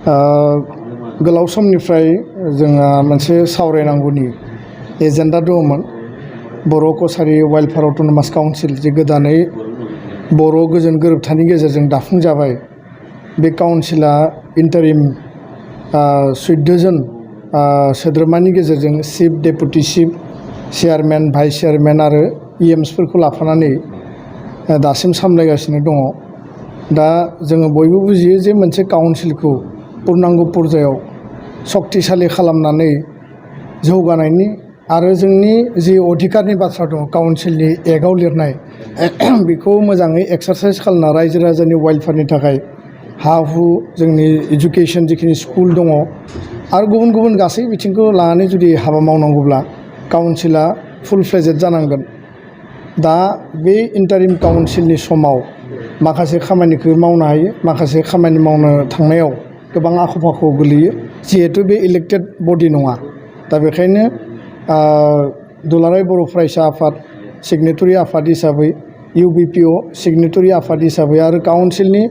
गोलाव समनिफ्राय जोंहा मोनसे सावरायनांगौनि एजेन्डा दङमोन। बर' कसारी वेलफेयार अट'नमास काउन्सिल जे गोदानै बर' गोजोन गोरोबथानि गेजेरजों दाफुंजाबाय, बे काउन्सिला इन्टारिम 14 जन सोद्रोमानि गेजेरजों chief, deputy chief, chairman, vice chairman आरो इएमसफोरखौ लाफानानै दासिम सामलायगासिनो दङ। दा जोङो बयबो बुजियो जे मोनसे काउन्सिलखौ पूर्णांग पर्यायाव शक्तिशाली खालामनानै जौगानायनि आरो जोंनि जि अधिकारनि बाथ्रा दङ काउन्सिलनि एक्टआव लिरनाय बेखौ मोजाङै एक्सारसाइज खालामना रायजो राजानि वेलफेयारनि थाखाय हा हु, जोंनि एजुकेशन जिखिनि स्कुल दङ आरो गुबुन गुबुन गासै बिथिंखौ लानानै जुदि हाबा मावनांगौब्ला काउन्सिला फुल फ्लेजेड जानांगोन। दा बे इन्टारिम काउन्सिलनि समाव माखासे खामानिखौ मावनो हायो, माखासे खामानि मावनो थांनायाव गोबां आख' फाख' गोलैयो, जिहेतु बे इलेक्टेड बडि नङा। दा बेखायनो दुलाराय बर' फरायसा आफाद सिगनेटरि आफाद हिसाबै, UBPO सिगनेटरि आफाद हिसाबै आरो काउन्सिलनि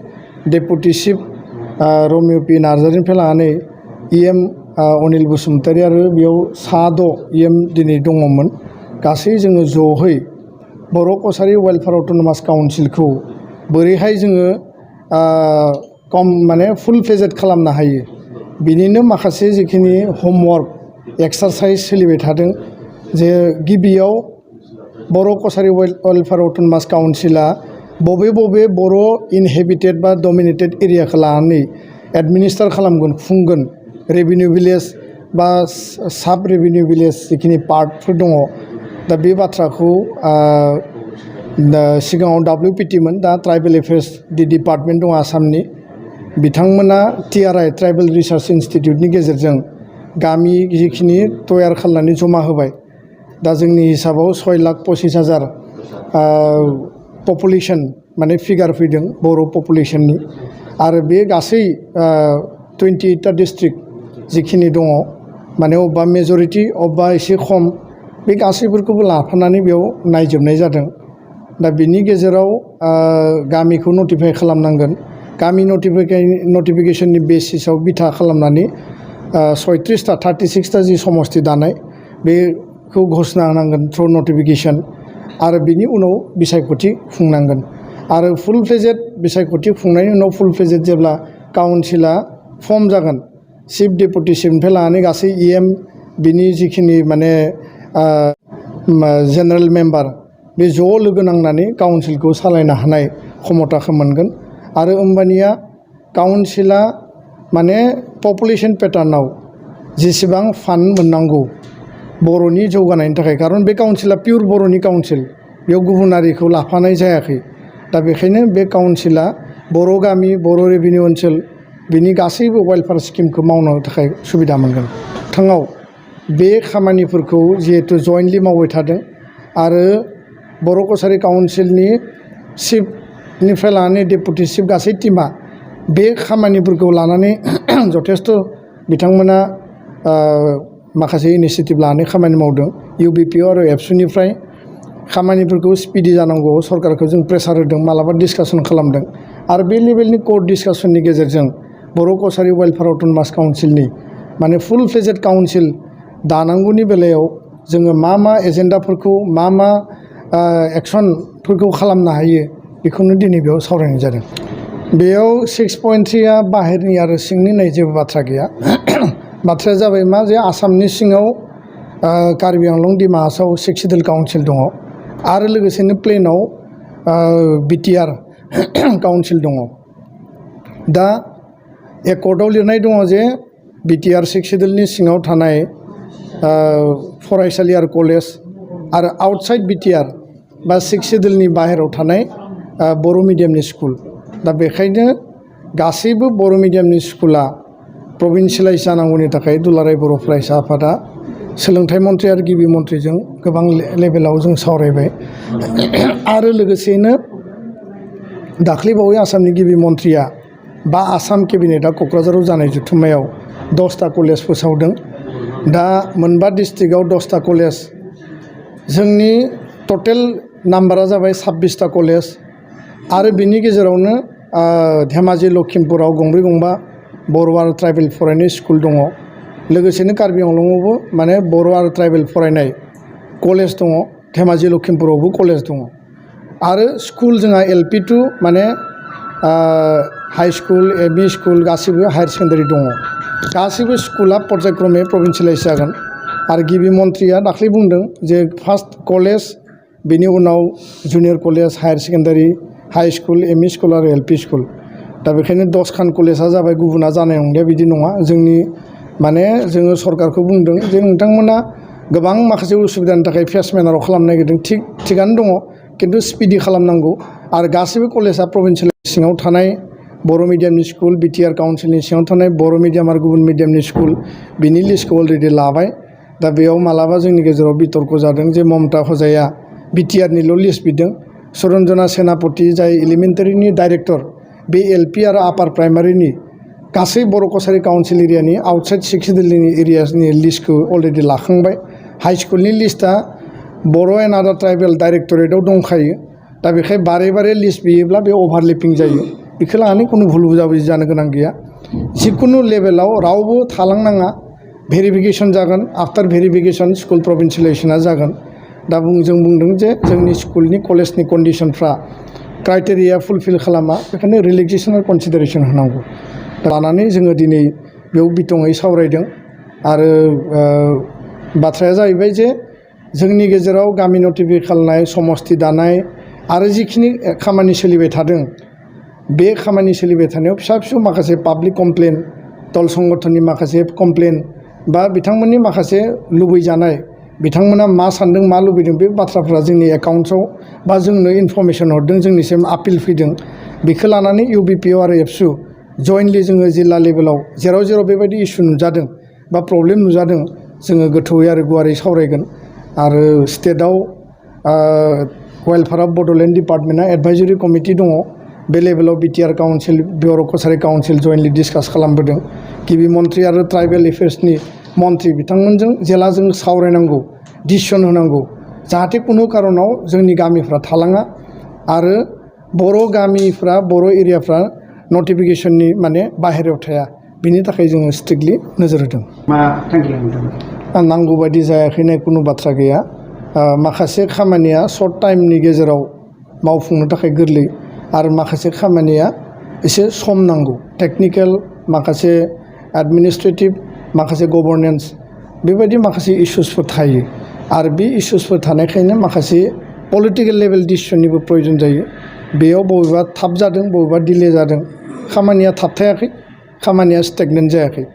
डेपुटि चिफ रमिय पि नार्जारिनिफ्राय लानानै EM अनिल बसुमतारी आरो बेयाव 6 EM दिनै दङमोन। गासै जोङो ज'है बर' कसारी वेलफेयार अट'नमास काउन्सिलखौ बोरैहाय जोङो माने फुल फ्लेजेड खालामनो हायो, बिनिनो माखासे जिखिनि होमवर्क एक्सारसाइज सोलिबाय थादों। जे गिबियाव बर' कसारी वेलफेयार अट'नमास काउन्सिला बबे बबे बर' इनहेबिटेड बा डमिनेटेड एरियाखौ लानानै एडमिनिस्ट्रेट खालामगोन, खुंगोन, रेभिनिउ भिलेज बा साब रेभिनिउ भिलेज जिखिनि पार्टफोर दङ। दा बे बाथ्राखौ सिगाङाव WPT मोन, दा ट्राइबेल एफेयार्स डिपार्टमेन्ट दङ आसामनि, बिथांमोना TRI ट्राइबेल रिसार्च इन्स्टिटिउटनि गेजेरजों गामि जिखिनि तयार खालामनानै जमा होबाय। दा जोंनि हिसाबाव 6,25,000 पपुलेसन माने फिगार फैदों बर' पपुलेसननि, आरो बे गासै 28टा डिस्ट्रिक्ट जिखिनि दङ, माने अबेबा मेजरिटि अबेबा एसे खम, बे गासैफोरखौबो लाफानानै बेयाव नायजोबनाय जादों। दा बिनि गेजेराव गामिखौ नटिफाइ खालामनांगोन। गामि नटिफिकेशननि बेसिसाव बिथा खालामनानै 36टा जि समस्ति दानाय बेखौ घोषणा होनांगोन थ्रु नटिफिकेशन, आरो बिनि उनाव बिसायख'थि खुंनांगोन। आरो फुल फ्लेजेड बिसायख'थि खुंनायनि उनाव फुल फ्लेजेड जेब्ला काउन्सिला फर्म जागोन, चिफ, डेपुटि चिफनिफ्राय लानानै गासै EM बिनि जिखिनि माने जेनेरेल मेम्बार, बे ज' लोगो नांनानै काउन्सिलखौ सालायनो हानाय क्षमताखौ मोनगोन। आरो होमबानिया काउन्सिला माने पपुलेसन पेटार्नाव जेसेबां फान्ड मोननांगौ बर'नि जौगानायनि थाखाय, खारन बे काउन्सिला पियर बर'नि काउन्सिल, बेयाव गुबुनारिखौ लाफानाय जायाखै। दा बेखायनो बे काउन्सिला बर' गामि, बर' रेभिनिउ ओनसोल बिनि गासैबो वेलफेयार स्किमखौ मावनो थाखाय सुबिदा मोनगोन। थाङाव बे खामानिफोरखौ जिहेतु जयेन्टलि मावबाय थादों, आरो बर' कसारी काउन्सिलनि चिफनिफ्राय लानानै डेपुटि चिफ गासै टिमा बे खामानिफोरखौ लानानै जथेस्थ' बिथांमोना माखासे इनिसियेटिभ लानानै खामानि मावदों। UBPO आरो एबसुनिफ्राय खामानिफोरखौ स्पिडि जानांगौ सरकारखौ जों प्रेसार होदों, मालाबा डिसकासन खालामदों, आरो बे लेभेलनि कोर्ट डिसकासननि गेजेरजों बर' कसारी वेलफेयार अट'नमास काउन्सिलनि माने फुल फ्लेजेड काउन्सिल दानांगौनि बेलायाव जोङो मा मा एजेन्डाफोरखौ, मा मा एक्सनफोरखौ खालामनो हायो, बेखौनो दिनै बेयाव सावरायनाय जादों। बेयाव 6.3आ बाहेरनि आरो सिंनि होननाय जेबो बाथ्रा गैया। बाथ्राया जाबाय मा, जे आसामनि सिङाव कार्बि आंलं डिमा हासाव सेक्सिडेल काउन्सिल दङ, आरो लोगोसेनो प्लेनाव BTR काउन्सिल दङ। दा एकर्डआव लिरनाय दङ जे BTR सेक्सिडेलनि सिङाव थानाय फरायसालि आरो कलेज, आरो आउटसाइड BTR बा सेक्सिडेलनि बाहेरायाव थानाय बर' मिडियामनि स्कुल। दा बेखायनो गासैबो बर' मिडियामनि स्कुला प्रभिन्सियेलाइज जानांगौनि थाखाय दुलाराय बर' फरायसा आफादा सोलोंथाइ मन्थ्रि आरो गिबि मन्थ्रिजों गोबां लेभेलाव जों सावरायबाय। आरो लोगोसेनो दाख्लैबावै आसामनि गिबि मन्थ्रिया बा आसाम केबिनेटआ क'क्राझाराव जानाय जथुम्मायाव 10टा कलेज फोसावदों। दा मोनबा डिस्ट्रिक्टआव 10टा कलेज, जोंनि टटेल नाम्बारा जाबाय 26टा कलेज, आरो बिनि गेजेरावनो धेमाजि लखिमपुराव गंब्रै गंबा बर' आरो ट्राइबेल फरायनाय स्कुल दङ लोगोसेनो कार्बि आंलंआवबो माने बर' आरो ट्राइबेल फरायनाय कलेज दङ धेमाजि लखिमपुरावबो कलेज दङ आरो स्कुल जोंहा LP टु माने हाई स्कुल ME स्कुल गासिबो हायार सेकेन्डारि दङ गासिबो स्कुला पर्यायक्रमे प्रभिन्सियेलाइज जागोन आरो गिबि मन्थ्रिया दाख्लै बुंदों जे फार्स्ट कलेज बेनि उनाव junior college higher secondary high school ME school आरो LP स्कुल दा बेखायनो 10खान कलेजा जाबाय गुबुना जानाय नंलिया बिदि नङा जोंनि माने जोङो सरकारखौ बुंदों जे नोंथांमोना गोबां माखासे उसुबिदानि थाखाय फेस मेनाराव खालामनो नागिरदों थिगानो दङ किन्तु स्पिडि खालामनांगौ आरो गासैबो कलेजा प्रभिन्सियेल सिङाव थानाय बर' मिडियामनि स्कुल BTR काउन्सिलनि सिङाव थानाय बर' मिडियाम आरो गुबुन मिडियामनि स्कुल बिनि लिस्टखौ अलरेडि लाबाय दा बेयाव मालाबा जोंनि गेजेराव बितर्क जादों जे ममता हजाया BTRनिल' लिस्ट बिदों सरन्जना सेनापति जाय एलिमेन्टारिनि डाइरेक्टर बे LP आरो आपार प्राइमारिनि गासै बर' कसारि काउन्सिल एरियानि आउटसाइड 6 दिल्लीनि एरियासनि लिस्टखौ अलरेडि लाखांबाय हाई स्कुलनि लिस्टआ बर' एन्ड आदार ट्राइबेल डाइरेक्टरेटआव दंखायो दा बेखाय बारे बारे लिस्ट बियोब्ला बे अभारलेपिं जायो बेखौ लानानै खुनु भुल बुजाबुजि जानो गोनां गैया जिखुनु लेभेलाव रावबो थालांनाङा भेरिफिकेसन जागोन आफ्टार भेरिफिकेसन स्कुल प्रभिन्सियेलाइजेसना जागोन दा जों बुंदों जे जोंनि स्कुलनि कलेजनि कन्डिसनफ्रा क्राइटेरिया फुलफिल खालामा बेखायनो रिलेक्सेसन आरो कनसिडारेसन होनांगौ लानानै जोङो दिनै बेयाव बिथङै सावरायदों आरो बाथ्राया जाहैबाय जे जोंनि गेजेराव गामि नटिफाइ खालामनाय समस्ति दानाय आरो जिखिनि खामानि सोलिबाय थादों बे खामानि सोलिबाय थानायाव फिसा फिसौ माखासे पाब्लिक कमप्लेन दल संगठननि माखासे कमप्लेन बा बिथांमोननि माखासे लुबैजानाय बिथांमोना मा सान्दों मा लुबैदों बे बाथ्राफ्रा जोंनि एकाउन्ट्सआव बा जोंनो इनफरमेसन हरदों जोंनिसिम आपिल फैदों बेखौ लानानै UBPO आरो एबसु जयेन्टलि जोङो जिल्ला लेभेलाव जेराव जेराव बेबायदि इसु नुजादों बा प्रब्लेम नुजादों जोङो गोथौयै आरो गुवारै सावरायगोन आरो स्टेटआव वेलफेयार अफ बड'लेण्ड डिपार्टमेन्टआ एडभाइजरि कमिटि दङ बे लेभेलाव BTR काउन्सिल बर' कसारि काउन्सिल जयेन्टलि डिसकास खालामबोदों गिबि मन्थ्रि आरो ट्राइबेल एफेयार्सनि मन्थ्रि बिथांमोनजों जेला जों सावरायनांगौ डिसिसन होनांगौ जाहाथे कुनु कारनाव जोंनि गामिफ्रा थालाङा आरो बर' गामिफ्रा बर' एरियाफ्रा नटिफिकेसननि माने बाहेरायाव थाया बिनि थाखाय जोङो स्ट्रिक्टलि नोजोर होदों मा थांखि लादों नांगौ बायदि जायाखैनाय कुनु बाथ्रा गैया माखासे खामानिया सर्ट टाइमनि गेजेराव मावफुंनो थाखाय गोरलै आरो माखासे खामानिया एसे सम नांगौ टेकनिकेल माखासे एडमिनिस्ट्रेटिभ माखासे गभर्नेन्स बेबायदि माखासे इश्युसफोर थायो आरो बे इश्युसफोर थानायखायनो माखासे पलिटिकेल लेभेल डिसिसननिबो प्रयोजन जायो बेयाव बबेबा थाब जादों बबेबा डिले जादों खामानिया थाबथायाखै खामानिया स्टेगनेन्ट जायाखै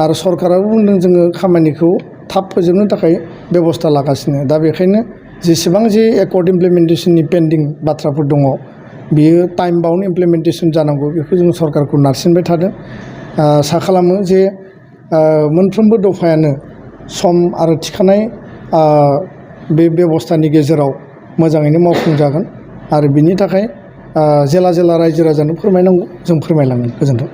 आरो सरकाराबो बुंदों जोङो खामानिखौ थाब फोजोबनो थाखाय बेबस्था लागासिनो दा बेखायनो जेसेबां जे एकर्ड इमप्लिमेन्टेसननि पेन्डिं बाथ्राफोर दङ बियो टाइम बाउन्ड इमप्लिमेन्टेसन जानांगौ बेखौ जों सरकारखौ नारसिनबाय थादों आसा खालामो जे मोनफ्रोमबो दफायानो सम आरो थिखानाय बे बेबस्थानि गेजेराव मोजाङैनो मावफुंजागोन आरो बिनि थाखाय जेला जेला रायजो राजानो फोरमायनांगौ जों फोरमायलांगोन गोजोन्थों।